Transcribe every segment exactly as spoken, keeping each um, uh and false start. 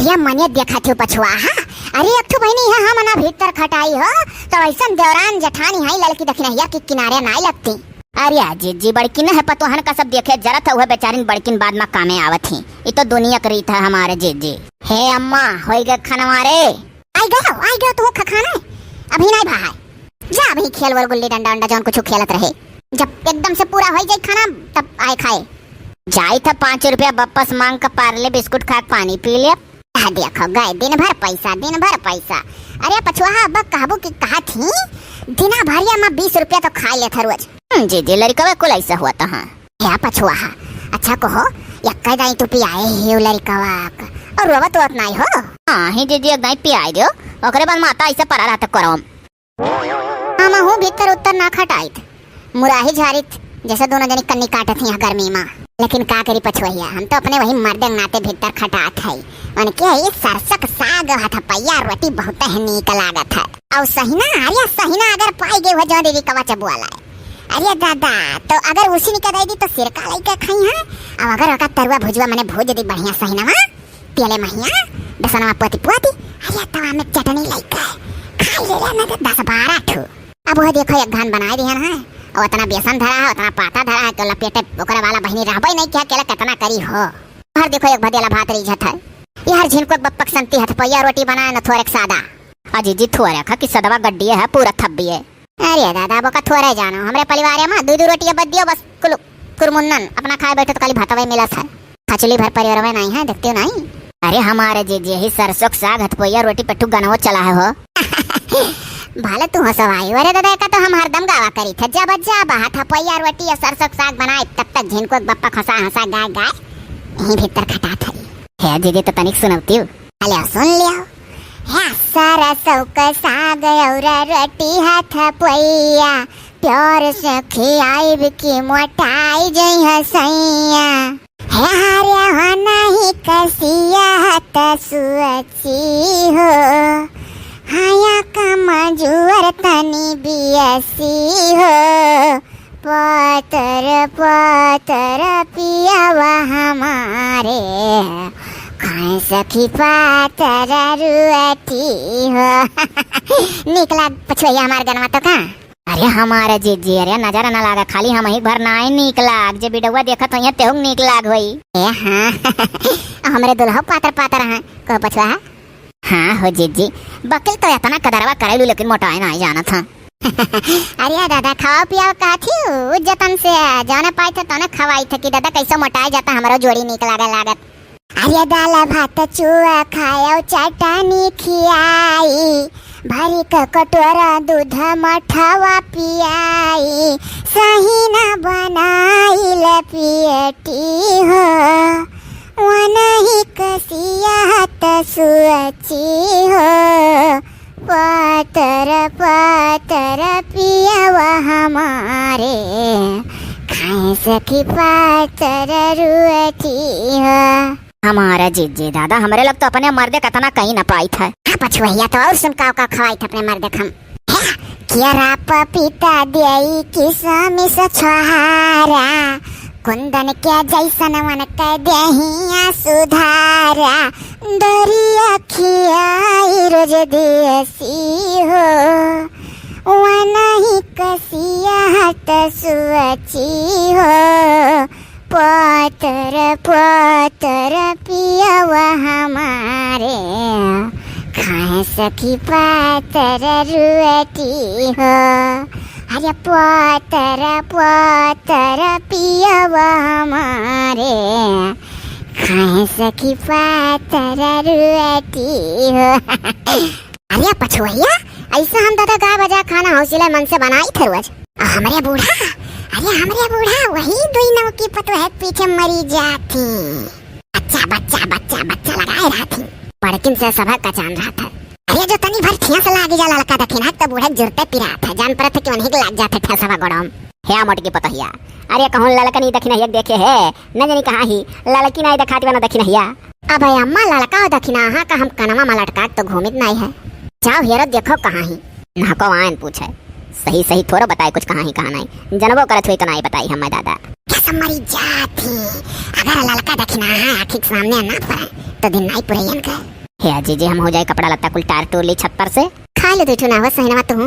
या मने देखत हो पछुआ, हाँ? अरे एक ठो बहिनी है, हम ना भीतर खटाई हो, तो ऐसन देवरान जेठानी है ललकी दखिनहिया के किनारे नाई लगती। अरे आ जीजी, बड़किन है पतोहन का सब देखे जरत है, उहे बेचारिन बड़किन बाद मा कामे आवत ही। ई तो दुनिया के रीत है हमारे जीजी। हे अम्मा, होई गए खनवा रे? आई गयो, आई गयो तू खखाने? अभी नाई भाई। जा अभी खेल वोल गुल्ली डंडा उंडा जौन कुछ खेलत रहे। जब एकदम से पूरा होई जाई खाना तब आए खाए। जाई था पाँच रुपया वापस मांग के पार्ले बिस्कुट खा के पानी पी ले। आ देखो गए दिन भर पैसा, दिन भर पैसा। अरे पछुआ अब कहबू कि कहा थी, दिना भरिया मा बीस रुपया तो खा लेत है रोज। हम्म, जीजी लड़कवा कुल ऐसा हुआ तो हाँ। हे पछुआ, अच्छा कहो, यक्का दाई तू पियाए ही लड़कवा के, और रोवत वोवत नाई हो? हाँ ही जीजी, एक दाई पियाए दियो, ओकरे बाद माता ऐसे परा रहत करम। हमहू भीतर उत्तर ना खटाइत, मुराही झारित, जैसे दोनों जनी कन्नी काटत हिया गर्मी मा। लेकिन का करी पछुआ, हम तो अपने वही मर्दे के नाते भीतर खटात है। उनके ये सरसक साग हथपैया रोटी बहुत ही नीक लागत है। और सहिना, अरे सहिना अगर पाई गए हो जो दीदी कवा चबुआ लाए। अरे दादा, तो अगर उसी निका दे दी तो सिरका लइका खाई है। अब अगर ओका तरुआ भुजवा मने भूज दी बढ़िया सहिनवा, तेले महिया, बेसनवा पोती पोती, अरे तवा में चटनी लइका खाई ले रे, ना तो दस बारह ठो। अब वह देखो एक घान बनाए दिहन है, और उतना बेसन धरा है, उतना पाता धरा है, तो लपेटे ओकरा वाला बहिनी रहबे नहीं किया, केला कितना करी हो। हर देखो एक भदेला भात रीझत है, यार झिनको बप्पक संती हथपैया रोटी बनाए न थोरेक सादा। अजी जी थोरेक है कि सदवा गड्डिए है, पूरा थब्बिए। अरे दादा, बोका थोरे जानो, हमरे परिवार मा दू दू रोटिया बद दियो बस, कुलु, कुरमुन्नन, अपना खाए बैठो तो खाली भातवे मिलत है। खचली भर परिवार में नहीं है, देखते हो नहीं? अरे हमारे जीजी ही सरसों के साग हथपोइया रोटी पे ठुक गनवो चला है हो। भले तू हंसवाई, अरे दादा का तो हम हरदम गावा करी थे, जब जब हथपोइया रोटी या सरसों के साग बनाए तब तक झिनको के बप्पा हंसा हंसा गाय गाय यहीं भीतर खटा थरी। हे जीजी तो तनिक सुनवती हूँ। अले सुन लियो। हे सरसों के साग और रोटी हथपोइया, प्यार से खियाइब की मोटाई जइह सैया। हे हरे हो नहीं कसिया त सुअची हो, हया कमजुअर तनी बियसी हो। पातर पातर पियावा हमारे, खाए सखी पातर रुअती हो। निक लाग पछुआ हमार गनवा तो का? अरे हमारे जीजी, अरे नजर न लागा, खाली हम ही भर नाई नीक लाग, जे बिडौआ देखत होइहैं तेहू नीक लाग होई। ए हाँ, हमरे दुल्हा पातर पातर हैं, कहो पछुआ है? हाँ हो जीजी, बकिल तो इतना कदरवा करेलू लेकिन मोटाई नाई जानत हाँ। अरे दादा, खाओ पियाओ का थी, जतन से जौने पाई थे तौने खवाई थे कि दादा कैसे मोटाई जाता, हमरो जोड़ी नीक लागे लागत। अरे दाल भात चुआ खायो चटनी खियाई, भरी क कटोरा दूध मठवा पियाई, सही न बनाइल पियटी हो, वनही कसिया त सुअची हो। पातर पातर पियावा हमारे, खाए सखी पातर रुअती हो। हमारा जीजी दादा, हमरे लोग तो अपने मर्दे का तना कहीं न पाई था। हाँ पछुआ, तो और सुन का का खवाई था अपने मर्दे का हम। हाँ, केरा पपीता देई किसमिस छोहारा, कुंदन के जैसन मन के देहिया सुधारा, दरिया खियाई रोज देसी हो, वनही कसिया त सुअची हो। पातर पातर पियावा हमारे, खाए सखी पातर रुअती हो। अरे पातर पातर पियावा हमारे, खाए सखी पातर रुअती हो। अरे पछुआ, ऐसा हम दादा गा बजा खाना हौसला मन से बनाई थे रोज। हमरे बूढ़ा, अरे हमरे बूढ़ा वही दुई नौकी पतोह के पीछे मरी जाती। बच्चा, बच्चा, बच्चा, बच्चा लगाए रहती। बड़किन से सभा का जान रहत है। अरे जो तनी भर ठेस लागी जा ललका दखिनहा, तो बूढ़ा जुरते पिरात है। जान परत है कि उन्हीं के लाग जात है ठेसवा गोड़म। हे मोटकी पतोहिया, अरे कहूँ ललकनी दखिनहिया देखे है, न जानी कहाँ ही, ललकी नाई देखात बा न दखिनहिया। अबे अम्मा, ललका दखिनहा का हम कनवा में लटका के तो घूमित नाई है। जाओ हेरो देखो कहाँ ही। ना को आयन पूछे, सही सही थोड़ो बताए कुछ कहाँ ही कहाँ नाई। जनबो करत हुई तो नाई बताई हमें दादा। कैसे मरी जात ही, अगर ललका दखिनहा आँखी के सामने ना पड़े तो दिन नाई पुरैयन का। हे जीजी, हम हो जाए कपड़ा लत्ता कुल टार टूर ली छत पर से। खा ले दुइ ठो ना हो सहनवा तू।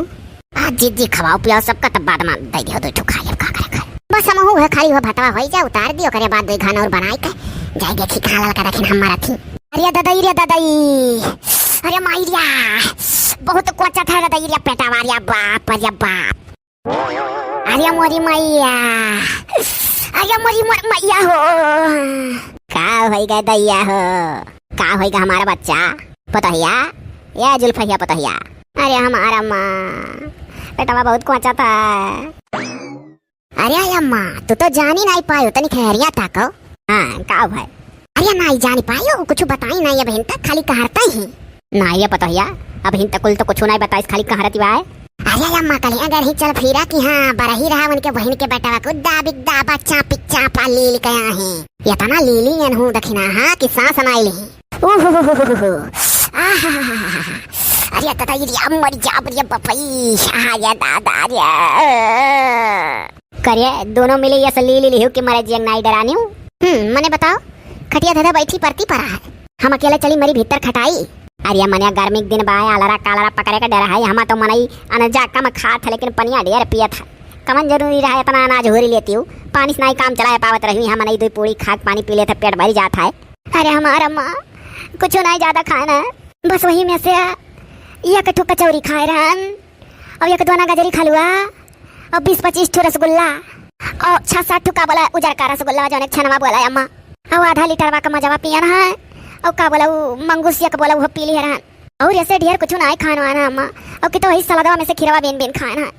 आ जीजी, खवाओ पियाओ सबका, तब बाद में दे दियो दुइ ठो खा ले, का करे खाए। बस हम हो खाली हो भतवा होई जा, उतार दियो, करे बाद दुइ घान और बनाई के जाए देखी कहाँ ललका दखिन हम मारा थी। अरे ददाई रे ददाई, अरे माई रे, बहुत कोचा था ददाई रे पेटावा रे बाप रे बाप। अरे मोरी मैया, अरे मोरी मोर मैया हो। का होइगा दैया हो, का होइगा हमारा बच्चा? पतोहिया, या जुल्फहिया पतोहिया। अरे हमारा माँ, पेटवा बहुत कोचा था। अरे अम्मा, तू तो जानी नाई पायो, तनी खैरिया ताको। हाँ, का भाई? अरे नाई जानी पायो, कुछ बताई नाई अबहिन तक, खाली कहरता ही। नाई ये पतोहिया, अबहिन तक कुल तो कुछ नाई बताइस, खाली कहरती बाय। अरे अम्मा, कलिया घर ही चल फिरा कि हाँ, बरही रहा उनके बहिन के बेटवा को दाबिक दाबा चापिक चापा लील कया है। इतना लीली एनहू दखिना हाँ कि सांस नाई ली। ओहो, आहा, अरे दादा, ये मर जा, अरे बपई, आहा, ये दादा, अरे। करे, दोनों मिले ये सली ली लिहू कि मरे जियंग नाई डरानियो। हम्म, मने बताओ, खटिया धधा बैठी परती परा है, हम अकेले चली मरी भीतर खटाई। अरे मने गर्मी के दिन बाय, आलरा कालरा पकड़े का डर है, हमा तो मनई अनजा कम खात है लेकिन पनिया ढेर पियत है। कमन जरूरी रहा इतना अनाज होरी लेती हूँ, पानी से नाई काम चलाए पावत रही, हम मनई दुई पूड़ी खाक पानी पी लेत है, पेट भरी जात है। अरे हमार अम्मा, कुछ नाई ज्यादा खाए ना, बस वही में से एक ठो कचौरी खाए रहन, और एक दोना गजरी खलुआ, और बीस पच्चीस ठो रसगुल्ला, और छह सात ठो का बोला उजर का रसगुल्ला, जौन एक छनवा बोला अम्मा, और आधा लीटरवा का मजवा पियन है, और का बोला उ मंगूसिया का बोला वो पी लिए रहन, और ऐसे ढेर कुछ नाई खान वाना अम्मा, और कि तो वही सलादवा में से खीरवा बीन बीन खान है।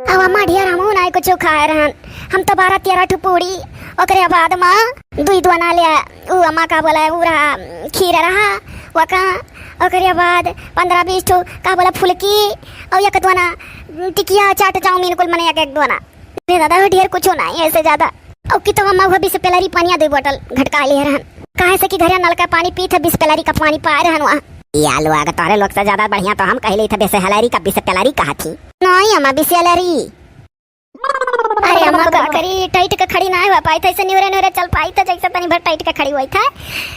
अब अम्मा ढेर हमहू नाई कुछ खाए रहन। हम तो बारह तेरह ठो पूड़ी, ओकरे बाद माँ दुई दोना ले, उ अम्मा का बोला, उ रहा, खीर रहा, वका, ओकरे बाद पन्द्रह बीस ठो का बोला, फुलकी, और एक दोना टिकिया, चाट, चाउमीन, कुल मने एक, एक दोना। अरे दादा, वो ढेर कुछ नाई, ऐसे ज्यादा। अब की तो अम्मा वो बिसलेरी पनिया दुई बोतल घटका ले रहन, काहे से कि घरे नल का पानी पीत है, बिसलेरी का पानी पाए रहन वहाँ। ये आलू आग तोहरे लोग से ज्यादा बढ़िया तो हम कह ली थे, बिसलेरी का बिसलेरी कहा थी। नहीं अम्मा, बिसलेरी। अरे अम्मा का करी, टाइट के खड़ी ना हो पाई थे, ऐसे न्यूरे न्यूरे चल पाई थे, जैसे तनी भर टाइट के खड़ी हुई थे,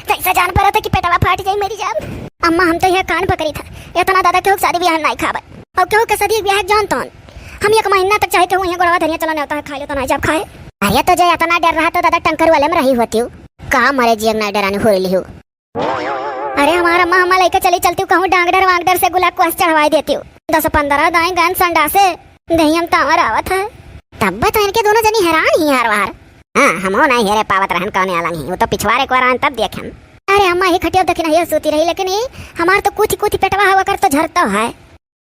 जैसे जान पड़ा था कि पेटवा फाट जाई, मरी जाब। अम्मा हम तो यह कान पकड़ी था, इतना दादा केहू के शादी ब्याह नाई खाबे, और केहू के शादी ब्याह जान तौन। हम एक महीना तक चाहे केहू यहाँ गोड़वा धनिया चला नहीं होता है, खा ले तो नाई जाब खाए। अरे तो जे इतना डर रहा तो दादा टंकर वाले में रही होती हूँ। का मरे जियंग नाई डरानी हो रही हो। अरे हमार अम्मा, हमार लइका चली चलती हूँ कहूँ डांगडर वांगडर से गुलाब कुआस चढ़वाई देती हूँ। दस पन्द्रह दाएं गन संडा से दहियम तावर आवत है। तब तो इनके दोनों जनी हैरान ही हार वार। हाँ, हमहू नहीं हेरे पावत रहन कौने आलन ही। वो तो पिछवारे को रहन तब देखेन। अरे अम्मा, ही खटिया दखिन ही सूती रही, लेकिन ये हमार तो कूथी कूथी पेटवा हवा कर तो झरता है।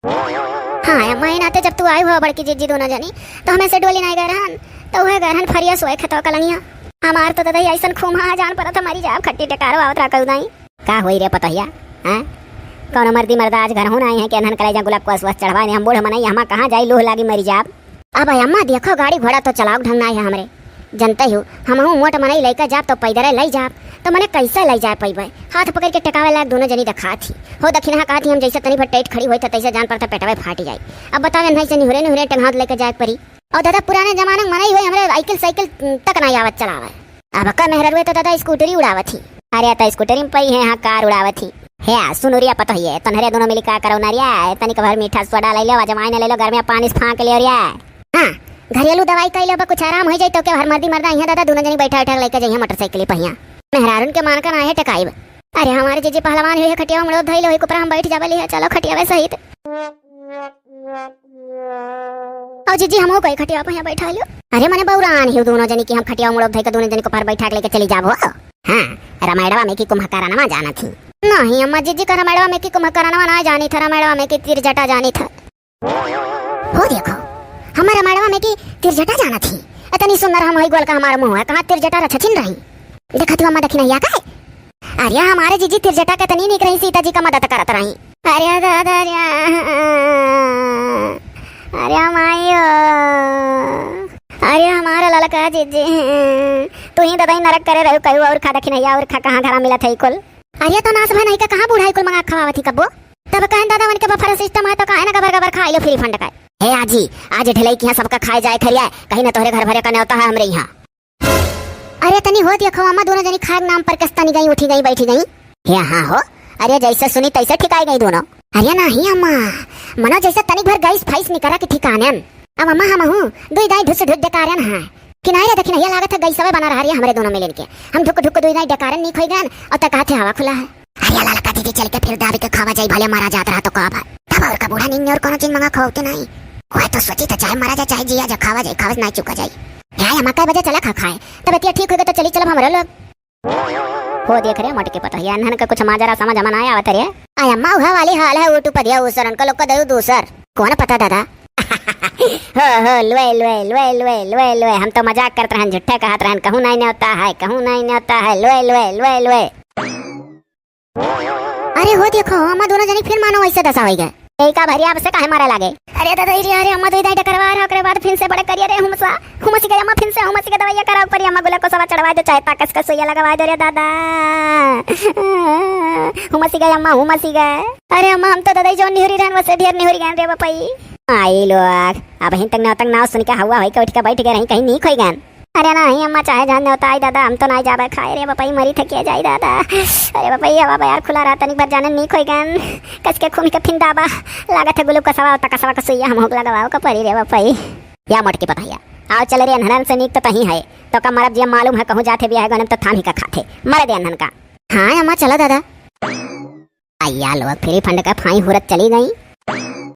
हाँ अम्मा, ये नाते जब तू आई हो बड़की जीजी दोनों जनी, तो हमें से डोली नहीं गए रहन, तो वह गए रहन फरिया सोए खेतवा कलंगिया। हमार तो ददई ऐसन खूम हा जान परत हमारी जाब खट्टी टेकारो आवत रहा कउदाई। का होई रे पतोहिया, हैं? कौनो मर्दी मर्दा आज घर हो ना आई है कि अनहन कलेजा गुलाब को असवस चढ़वा दे, हम बूढ़ मनई, हमा कहाँ जाई, लूह लागी मरी जाब। अब अम्मा देखो, गाड़ी घोड़ा तो चलाओ ढंग ना है हमरे, जनते हो, हमहू मोट मनई लइके जाब तो पैदरे लई जाब, तो मने कैसे लई जाए पैबे? हाथ पकड़ के टेकावे लायक दोनों जनी देखात ही। हो दखिनहा कहत ही, हम जैसे तनी भर टाइट खड़ी होई त तैसे जान पड़ता पेटवे फाट जाई। अब बतावे नहीं से निहुरे निहुरे टंगात लइके जाए परी। और दादा पुराने जमाने में मनई होई हमरे साइकिल साइकिल तक ना आवत चलावे। अब का मेहररुए तो दादा स्कूटरी उड़ावत ही। अरे तो स्कूटरी में पई है, हाँ कार उड़ावत ही। हे आ, सुन उरिया पतोहिए, तनहरे दोनों मिली का करो नरिया, तनिक भर मीठा सोडा ले लो, अजवाइन ले लो, गर्मिया पानी से फाँक ले उरिया। हाँ, घरेलू दवाई कइले बा, कुछ आराम हो जाई तो के हर मर्दी मर्दा यहाँ दादा दोनों जनी बैठा बैठा लेके जाइए मोटरसाइकिल पहिया। मेहरारून के मान का ना है टकाइब। अरे हमारे जीजी पहलवान हुई है, खटिया मुड़ो धइले हुई कुपरा हम बैठ जाबे लिहे, चलो खटिया वे सहित। और जीजी हमहू कई खटिया पहिया बैठा लो। अरे मने बौरान ही दोनों जनी की हम खटिया मुड़ो धई के दोनों जनी को पर बैठा के लेके चली जाबो। हाँ, रमायणवा में की कुंभकरणवा जाना थी। नहीं अम्मा, जीजी का रमायणवा में की कुंभकरणवा ना जानी था, रमायणवा में की तिरजटा जानी था। हो देखो, हमार रमायणवा में की तिरजटा जाना थी। इतनी सुंदर हम होई गोल का हमारा मुंह है, कहाँ तिरजटा रछछिन रही। देखा तू अम्मा दखिनहिया का है? अरे हमारे जीजी तिरजटा के तनी निक रही, सीता जी का मदद करत रही। अरे दादा रे, अरे मायो, अरे हमारा ललका जीजी, तू ही दादा ही नरक करे रहो, कहीं और खा दखिनहिया और खा कहाँ घरा मिला था कुल। अरे तो नास भा नहीं का कहाँ बूढ़ा कुल मंगा खवावत ही कब्बो? तब कहन दादा उनके बफर सिस्टम है तो काहे ना गबर गबर खा लो फ्री फंड का। हे आजी, आज ढिलाई किहाँ सबका खाए जाए खरिया, कहीं ना तोहरे घर भरे का न्योता है हमरे यहाँ। अरे तनी होत ये खवामा दोनों जनी खाए के नाम पर कस तनी गई उठी गई बैठी गई। हे हाँ हो, अरे जैसे सुनी तैसे ठिकाई गई दोनों। अरे नाही अम्मा, मनो जैसे तनिक भर गैस फैस निकरा के ठिकाने। अब अम्मा हमहू दुई दाई ढुस ढुस डकारेन है। कि नाही रे दखिनहिया, लागत है गैसवे बना रहा रे हमरे दोनों मिलन के। हम ढुक ढुक दुई दाई डकारेन नीक होई गन और तक हाथे हवा खुला है। अरे ललका दीदी चल के फिर दाबी के खावा जाई, भले मारा जात रहा तो का भा। तब और का बूढ़ा निन्ने और कोनो चीज मंगा खवाते नाही। कोई तो सोची तो चाहे मारा जाए चाहे जिया जा, खावा जाए, खावा से नाही चुका जाए। हे अम्मा, कै बजे चला खा खाए? तब इतिया ठीक होगा तो चली चलब हमरे लोग। हो देख रे मोटकी पतोहिया, इन्हन का कुछ माजरा समझ में ना आवत रे। आय अम्मा, उहा वाली हाल है, ऊट उपधिया उसर, उनका लोग का दयु दूसर। कौन पता दादा? हो, हो, लुए, लुए, हम तो मजाक करत रहन, झूठे कहत रहन, कहूँ नाही न्योता है, कहूँ नाही न्योता है, लुए, लुए, लुए, लुए। अरे हो देखो, अम्मा दोनों जनी फिर मानो वैसे दशा होई गए। ए का भरिया, अब से काहे मारे लागे? अरे दादा रे, अरे अम्मा दुई दाई डकरवा रहा, ओकरे बाद फिन से बड़े करिया रे हुमसा, हुमसी गए अम्मा, फिन से हुमसी के दवाइया करावे परी अम्मा, गुलकोसवा चढ़वाए दो, चाहे ताकस का सुइया लगवाए दो रे दादा। हुमसी गए अम्मा, हुमसी गए। अरे अम्मा, हम तो दादा जो निहुरी रहन वैसे ढेर निहुरी गए रे बपई। आई लोग, अब हिन तक नाव तक नाव सुन के हवा होई के उठ के बैठ गए रही, कहीं नीक होई गन। अरे नाही अम्मा, चाहे जान न्योता आई दादा, हम तो नाही जाबे खाए रे बपई, मरी थकिया जाई दादा। अरे बपई, हवा बयार खुला रहा, तनिक भर जाने नीक होई गन। कस के खून के फिन दाबा, लागत है गुलकोसवा और ताकसवा का सुइया हम होक लगवाओ का परी रे बपई। या मोटकी पतोहिया, आओ चल रे, अनहरन से नीक तो तही है। तो का मरब जिया मालूम है, कहूँ जाथे बियाह गने तो थाम ही का खाथे। मरे दे अनहन का। हाँ अम्मा, चला दादा। अय्या लोग फ्री फंड का फाई हुरत चली गई।